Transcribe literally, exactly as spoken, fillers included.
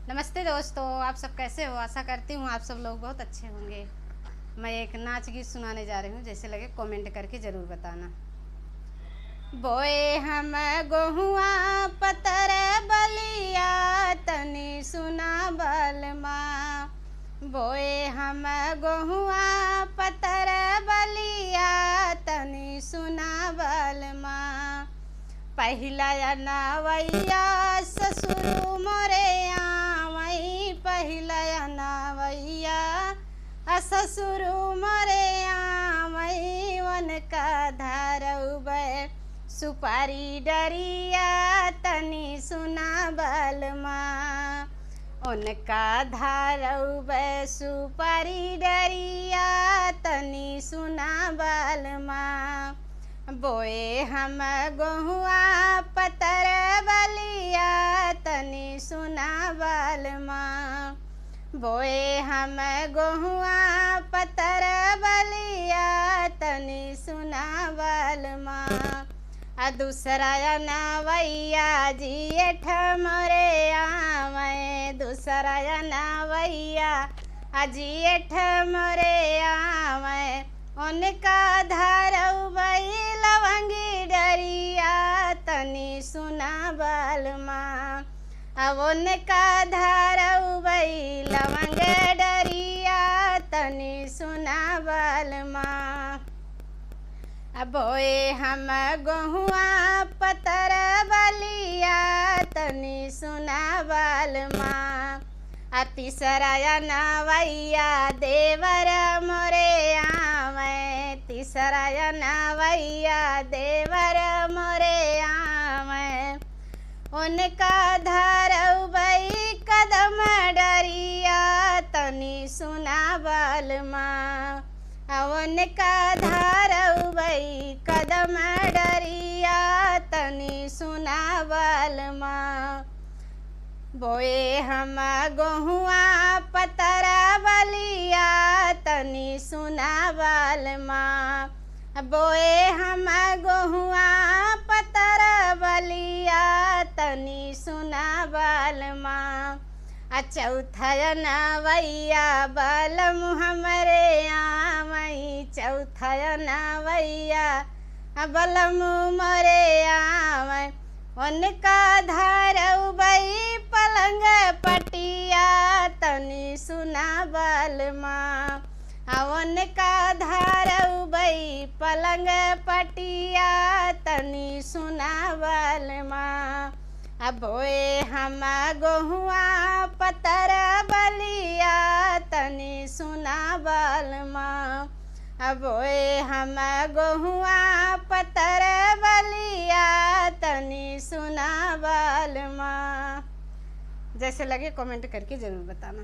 नमस्ते दोस्तों, आप सब कैसे हो? आशा करती हूँ आप सब लोग बहुत अच्छे होंगे। मैं एक नाच गीत सुनाने जा रही हूँ, जैसे लगे comment करके ज़रूर बताना। बोए हम गोहुआ पतर बलिया, तनी सुना बलमा। बोए हम गोहुआ पतर बलिया, तनी सुना बलमा। पहिला अनवैया ससुरु मोरे आवै, पहिला अनवैया आ ससुरु मोरे आवै, उनका धरउबै सुपारी डरिया, तनी सुना बलमा। उनका धरउबै सुपारी डरिया, तनी सुना बलमा। बोए हम गोहुआ पतर बलिया, तनी सुना बलमा। बोए हम गोहुआ पतर बलिया, तनी सुना बलमा। आ दूसरा अनवैया जेठ मोरे आवै, दूसरा अनवैया आ जेठ मोरे आवै। उनका धरउबै लवंगी डरिया, तनी सुना बलमा। अब उनका धरउबै लवंग डरिया, तनी सुना बलमा। अब बोए हम गोहुआ पतर बलिया, तनी सुना बलमा। आ तीसरा अनवैया देवर मोरे आवै, तीसरा अनवैया देवर मोरे आवै। उनका धरउबै कदम डरिया, तनी सुना बलमा। आ उनका धरउबै कदम डरिया, तनी सुना बलमा। बोए हम गोहुआ पतर बलिया, तनी सुना बलमा। बोए हम गोहुआ पतर बलिया, तनी सुना बलमा। आ चौथा अनवैया बलम हमरे आवै, चौथा अनवैया आ बलम मोरे आवै। उनका धरउबै पलंग पटिया, तनी सुना बलमा। आ उनका धरउबै पलंग पटिया, तनी सुना बलमा। अब बोए हम गोहुआ पतर बलिया, तनी सुना बलमा। अब बोए हम गोहुआ पतर बलिया, तनी सुना बलमा। जैसे लगे comment करके ज़रूर बताना।